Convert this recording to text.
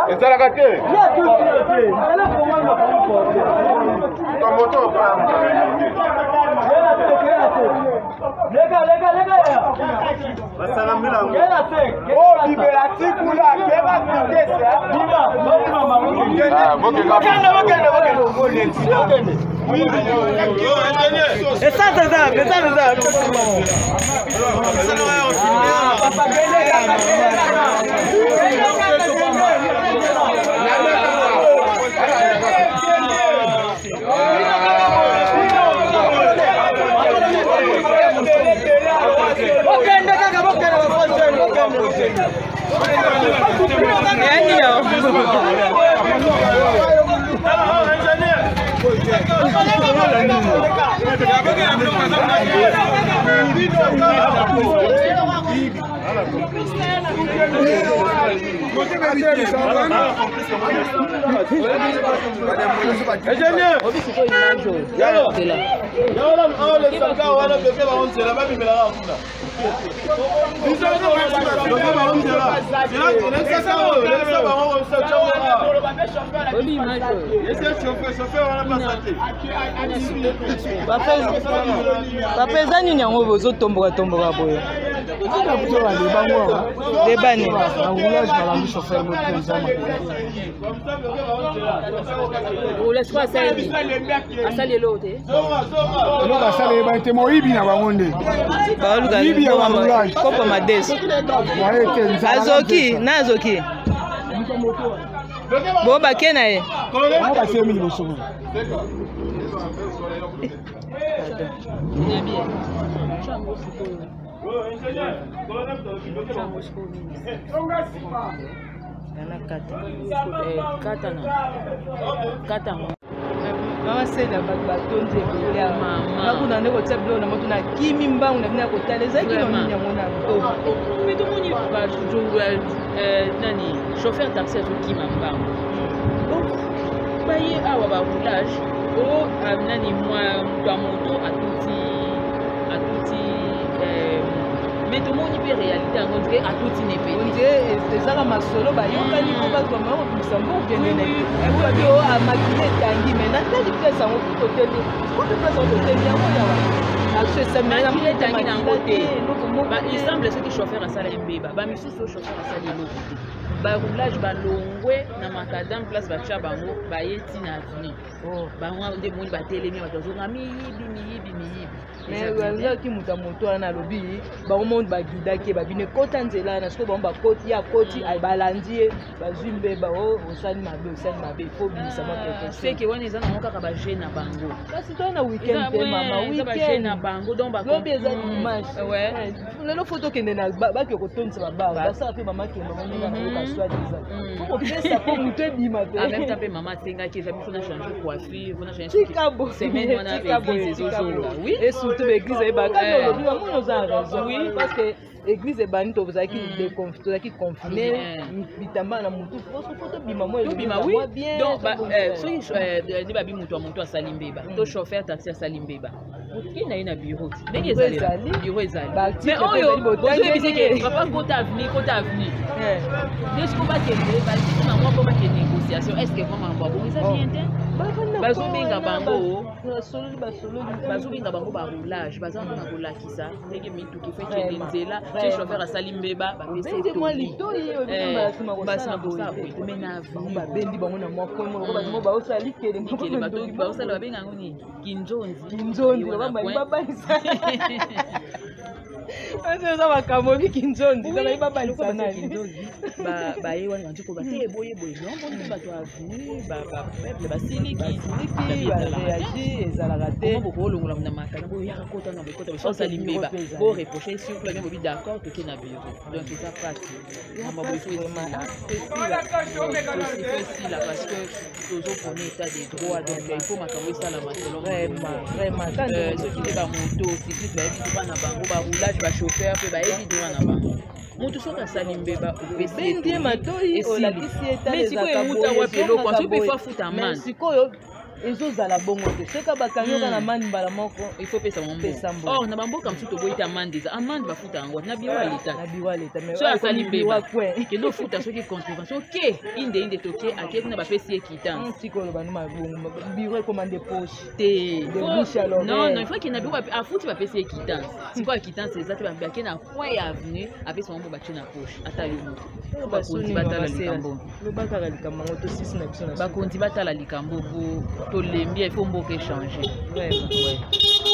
Ezalaka te. Moto. Papa, eza nini yango bozotomboka tomboka boye? Debani Asali eloko te. Eloko asala eyebani te, moyibi na bango nde. Moyibi ya baroulage. Kopo madeso. Moye te, nzala na Azoki pesa. Na azoki bo bake na ye. Bango batelemi liboso kuna. Nana kata. Kata na kata yango. Mama Seda, bato batondi ebele awa. Mama. Nakuna nde kotia biloko na moto, nakimi mbangu na bino ya kotala ezalaki na nini yango nano. Mais tomoni nani, chauffeur taxi azokima mbangu. Baye awa baroulage o nani, mwa moto ya moto atuti, mais tomoni mpe réalité yango ndire atuti ne pe. On dirait ezaka masolo bayokani mpo bazwa mayo kobimisa mbongo kende na ye oyo o amakili etangi. Mais natali place yango kutu totemi, kutu place yango totemi yango yawa action esamela. Makili etangi nango te. Eloko moko Il te. semble soki chauffeur asala embeba, bamisusu oyo chauffeur asali eloko te, baroulage balongwe na macadam place batya bango, baye ntina avenue. Oh. Bango nde moni batelemi, bato bazonga miyibi, miyibi, miyibi. Mais azalaki moto ya moto wana, alobi bango mo baguidaki ye, babino ekota nzela wana. Sikoyo bango bakoti, ye akoti, balandi ye, bazwi mbeba. O osali mabe, osali mabe, faut obimisa mwa quelque chose. Seke wana eza nango kaka baje na bango. Kasi toza na weekend te, mama. Eza baje na Weekend bango donc lobi eza dimanche. Lelo faut tokende na bake kotondisa babar, basala mpe bamakemba bango na yoka soi disant faut kopesa mpo moto ebima. En même temps Mpe mpe mama asengaki eza biso na change coiffure, faut na change tika boye. Semaine wana Tika boye, église tika ezozonga. boye. Oui. Et surtout baeglise eyebaka. Olobi bamoni, oza na raison, parce que église ebandi, tozalaki tozalaki confiné, bitamba na motu, faut tobima mwa Tobima, elongi oui. mwa bien. Donc tobongisa. soki nde babi moto ya moto asali mbeba to chauffeur taxi asali mbeba, okei na ye na bureau ti ndenge Bureau ezali. ezali. Bureau ezali. Baarticle Mais mpe oyo ezali, botangeli bozoyebisa ye. ke papa kota avenue, kota avenue nde siko bakende balekisi na mwa mpo bakende négociation. Est ce que vraiment makambo ya bongo eza bien te? Bafandi na Bazobenga coin wana, bango. Basololi, basololi. Bazobenga bango baroulage, baza mpona kolakisa ndenge mituka efo ekende Vraiment. nzela. Soki chauffeur asali mbeba, bapesi Obendi mwa etoli. litoi, oyebi mbala nsima kosala Basima kosala boye boye te. te, mais na Bango avenue babendi bango na mwa coin moko, bato moko baosala likele. Likele, bato baosala, babenga yango nini, kinzonzi. Kinzondi. Ye wana Babangi coin. babalisa oyo eza makambo obi kinzondi, ezalaki babalisa nani. Kinzozi baye wana bandi koba te boye boye, non, boni mpe bato ya avenue, bapeuple basiliki. Basiliki, baréagi, ezalaka te. Bokolongola na makala, boyaka kota na bokota biso, asali mbeba, boreproche surtout la bobi, d'accord, toke na bureau. Donc eza pasi, makambo boye faut esila, faut esila, parce que tozopona état de droit. Donc il faut makambo esalama selon Vraiment, vraiment. Soki nde bamoto cycliste bayebi droit na bango, baroulage, bachauffeur mpe bayebi droit na bango. Motu soki asali mbeba, opesi Obendi ye matoi, olakisi ye. Mais sikoyo euta wapi eloko? Soki mpe faut afuta amende. Sikoyo Ezozala bongo te. Soki bakangi yo kaka na amende mbala moko, il faut pesa bango Pesa mbongo. mbongo. Or na bamboka mosusu, toboyi te, amende eza amende, bafuta yango na bureau ya leta. Na bureau ya leta, mais So asali ekomi bureau mbeba, ya coin. Kende ofuta soki contravention, oke inde inde, toke ake kuna, bapesi ye quittance. Tikoloba no mabongo, bureau ekoma nde poche. Te. De bouche à l'oreille. Non, non, il faut akende na bureau, afuti, bapesi ye quittance. Sikoyo quittance eza te, bake na coin ya avenue, apesi bango, batie na poche. Ata yo moto. Bakonzi batala likambo. Loba kaka likambo yango, tosisi na biso na suka. Bakonzi batala likambo, po tolembi, il faut mboka échange. Vraiment. Ouais.